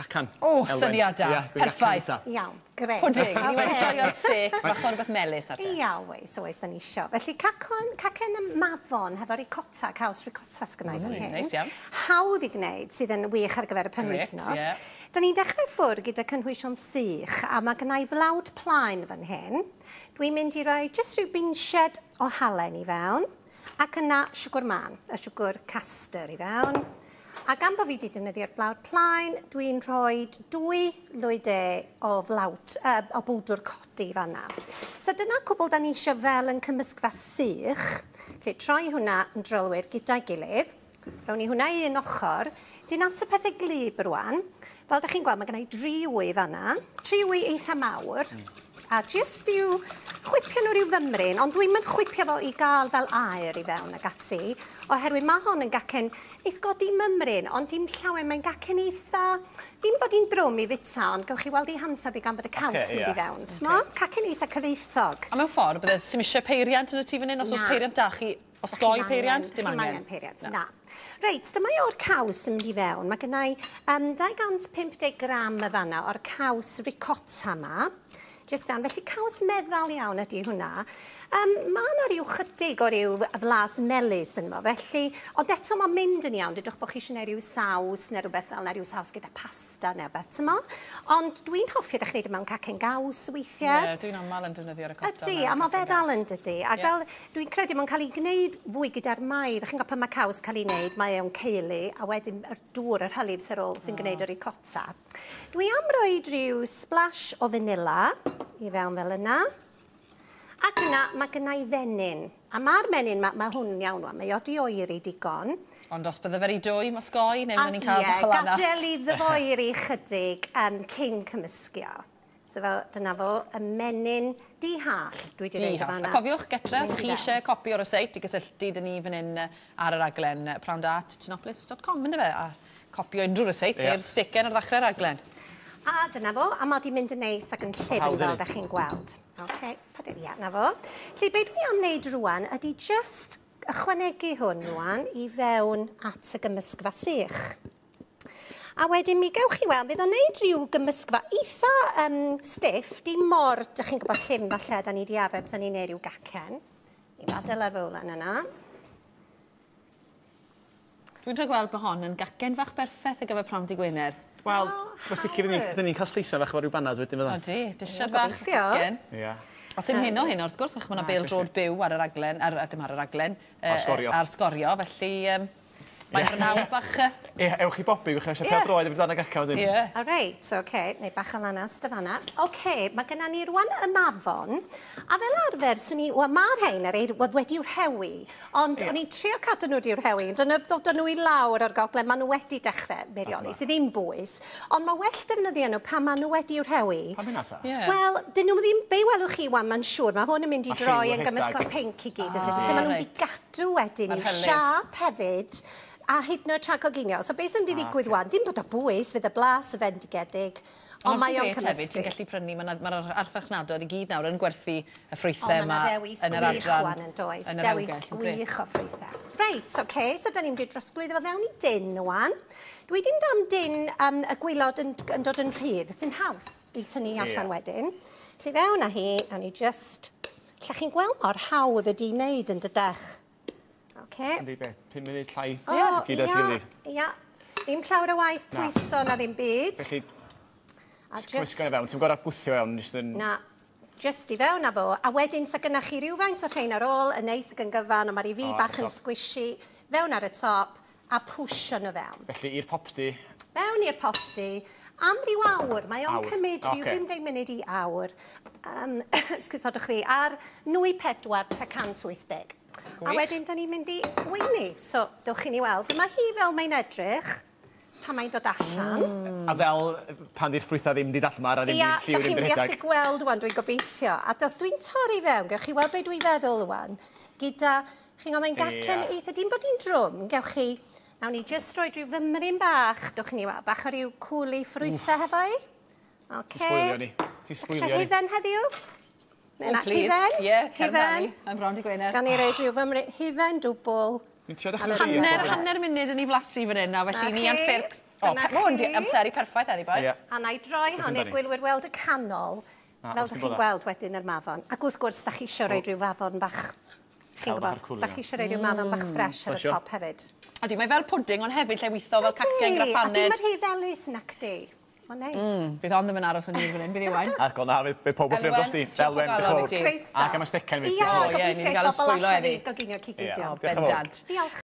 Cacan. O, syniad da. Perffaith. Iawn, grêt. Pwding. Ni wedi joio'r stêc, bach o rhywbeth melys ar te. Ia, oes, oes, da ni isio. Felly, cacon, cacen y mafon hefo ricotta, caws ricotta sgynna i fan hyn. Neis iawn. Hawdd i gwneud, sydd yn wych ar gyfer y penwythnos. Grêt, ie. Da ni'n dechrau ffwrdd gyda cynhwysion sych, a mae gynna i flawd plaen fan hyn. Dwi'n mynd i roi jyst rhyw binsied o halen i fewn, ac yna siwgr mân, y siwgr castor i fewn. A gan bod fi wedi defnyddio'r blawd plaen, dwi'n rhoi 2 lwy de o flawd, o bwdwr codi fanna. So dyna cwbl da ni eisiau fel yn cymysgfa sych. Felly troi hwnna yn drylwyr gyda'i gilydd. Rown ni hwnna i un ochr. Dyn at y pethau glyb rwan. Fel da chi'n gweld, mae gennai 3 wy fanna. 3 wy eitha mawr. A jyst i'w chwipio nhw ryw fymryn, ond dwi'n mynd chwipio fel i gael fel aer i fewn ag ati, oherwydd mae hon yn gacen eith godi mymryn, ond dim llawer, mae'n gacen eitha, dim bod hi'n drwm i fita, ond gewch chi weld ei hansaf i gan bod y caws yn mynd i fewn. T'mo? Cacen eitha cyfoethog. A mewn ffordd, bydde sy'm eisiau peiriant yn y tŷ fan hyn, os oes Na. peiriant da chi, osgoi peiriant, dim Chi'm angen. angen peiriant, na. Reit, dyma i o'r caws yn mynd i fewn. Mae gennai 250 gram y fanna o'r caws ricotta yma. Jyst fewn, felly caws meddal iawn ydy hwnna. Mae yna ryw chydig o ryw flas melys ynddo fo, felly, ond eto mae'n mynd yn iawn, dydwch bod chi eisiau gwneud rhyw saws neu rhywbeth fel 'na, rhyw saws gyda pasta neu rhywbeth, t'mo? Ond dwi'n hoffi ydych chi'n gwneud mewn cacen gaws weithiau. Ie, dwi'n aml yn defnyddio'r ricotta. Ydy, mewn a mae cacen feddal gaws. yn dydy. A fel, dwi'n credu mae'n cael ei gwneud fwy gyda'r maidd. Chi'n gwybod pan mae caws cael ei wneud, mae o'n ceulu, a wedyn yr dŵr, yr hylif sy'n ar ôl sy'n gwneud y ricotta. Dwi am roi rhyw splash o vanilla i fewn fel yna. Ac yna, mae gynna i fenyn. A mae'r menyn, mae hwn yn iawn wan, mae o di oeri digon. Ond os bydde fe rhy dwym, osgoi, neu byddwn ni'n cael Ie, bach o lanast. Gadael iddo fo oeri chydig cyn cymysgio. So fel, dyna fo, y menyn di-hall, dwi wedi rhoid o Di-hall. fan'na. A cofiwch, getre, os Mynd chi i fewn. eisiau copi o'r ryseit i gysylltu dyn ni fan hyn ar y raglen prawnda@tinopolis.com, yndyfe? A copio unrhyw ryseit neu'r stecen ar ddechrau'r raglen. A dyna fo, a mae di mynd yn neis ac yn llyfn Hawdd fel ydi. da chi'n gweld. Oce, pader, ia, na fo. Felly, be dwi am wneud rwan ydy jyst ychwanegu hwn rwan i fewn at y gymysgfa sych. A wedyn mi gewch chi weld, bydd o'n neud rhyw gymysgfa eitha stiff, dim mor, dych chi'n gwybod, llyfn falle, da ni di arfer, da ni'n neud rhyw gacen. I adael ar fowlan yna. Dwi'n rhaid gweld bod hon yn gacen fach berffaith ar gyfer pnawn dy Gwener. Wel, O, mae'n sicr fydden ni'n cael sleisio fach efo rhyw banad wedyn fyddan. Odi, disiad fach Gobeithio. gacen. A sy'n hyn o hyn, wrth gwrs, achos mae yna Na, bêl-droed byw ar y raglen, ar, dim ar y raglen, Ar sgorio. ar sgorio, felly mae'n brynhawn bach... Ie, ewch i bobi, ewch chi eisiau pêl-droed efo dan y gaca wedyn. Ie. O reit, oce, neu bach o lanast y fanna. Oce, mae gynna ni rwan y mafon, a fel arfer, swn i, wel, mae'r rhain ar ei, wel, wedi'w rhewi, ond o'n i'n trio cadw nhw wedi'w rhewi, ond dyna ddod nhw i lawr o'r gogledd, maen nhw wedi dechrau meirioli, sydd ddim bwys, ond mae well defnyddio nhw pan maen nhw wedi'w rhewi. Pam hynna ta? Wel, dyn nhw ddim, be welwch chi wan, mae'n siŵr, mae hwn yn mynd i A droi lliw yn rhedeg. gymysgfa pinc i gyd, yn dydy, lle maen nhw'n mynd i gadw wedyn Ma'r i'w hylif. siâp hefyd, a hyd yn oed tra coginio. So beth sy'n mynd i ddigwydd wan, dim bod o bwys, fydd y blas y fendigedig, ond mae o'n Ond hefyd, ti'n cymysgu. gallu prynu, mae'r archfarchnadoedd i gyd nawr yn gwerthu y O, ffrwythau mae yma yna ddewis yn yr gwych adran. wan yn does, yn yr dewis rewgell, yn grêt. gwych o ffrwythau. Reit, oce, so da ni'n mynd i drosglwyddo fo fewn i dyn wan. Dwi ddim am dyn y gwylod yn dod yn rhydd, sy'n haws i tynnu allan wedyn. Felly fewn â hi, a ni just... Lle chi'n gweld mor hawdd ydi wneud yn dydech. Oce. Yndi be, 5 munud llai O, gyd at ia, gilydd. Ia, ddim llawer o waith Na. pwyso na ddim byd. Felly, A cymysgu yn fewn, ti'n gorau gwthio fewn, jyst yn... Na, jyst i fewn â fo. A wedyn, sa gynnach chi rhywfaint o'r rhain ar ôl, yn neis ac yn gyfan, ond mae'r i fi O, ar y bach yn top. squishy, fewn ar y top, a pwsio nhw fewn. Felly, i'r popty... Fewn i'r popty, am ryw awr. Mae o'n Awr. cymryd rhyw 50 munud i awr. Esgusodwch fi, ar nwy 4 ta 180. A Gwych. wedyn, da ni'n mynd i weini. So, dewch i ni weld. Dyma hi fel mae'n edrych pan mae'n dod allan. A fel pan di'r ffrwythau ddim di dadmar a ddim Ia, di lliw da ddim chi'n di mynd i allu rhedeg. gweld wan, dwi'n gobeithio. A os dwi'n torri fewn, gewch chi weld be dwi'n feddwl wan, gyda, chi'n gwybod, mae'n gacen eitha, dim bod hi'n drwm, gewch chi, nawn ni jyst roi rhyw fymryn bach, dewch ni weld, bach o ryw cwli ffrwythau hefo i. Oce. Ti'n sbwylio ni. Ti'n sbwylio ni. Hufen heddiw? Oh, Na, please. Hufen? Ie, cer Hufen. amdani. Am bron di Gwener. Gan i roi rhyw fymryn, hufen dwbl. Ni'n trio dechrau fi. Hanner munud yn ei flasu fan hyn, a felly ni ar ffyrc. O, Dyna ma' hwn 'di chi. amseru perffaith heddi, bois. Ie. A na i droi Beth hon i'r amdani? gwylwyr weld y canol, Na, fel wrth ydych i chi'n bodda. gweld wedyn yr mafon. Ac wrth gwrs, da chi eisiau rhoi rhyw fafon bach. Chi'n Cael bach gwybod, o'r cwrw da chi eisiau rhoi rhyw mafon bach ffres ar y Plesio. top hefyd. Ydy, mae fel pwding, ond hefyd lle weithio fel cacen gyda A dim phaned. yr rhy felys nac di. Mae'n neis. Bydd hon ddim yn aros yn hir fan hyn, bydd Iwan. Argol na, fydd pob wrth Elwen, dros di. diolch o Elwen, galon diolch i yn ti. fawr. Croeso. Ac am y stecan fi. Ia, O, ie, ni 'di gobeithio gael i yn bobl sbwylo allan heddi. i goginio cig Ie. eidion. Diolch yn fawr. Bendant. Diolch.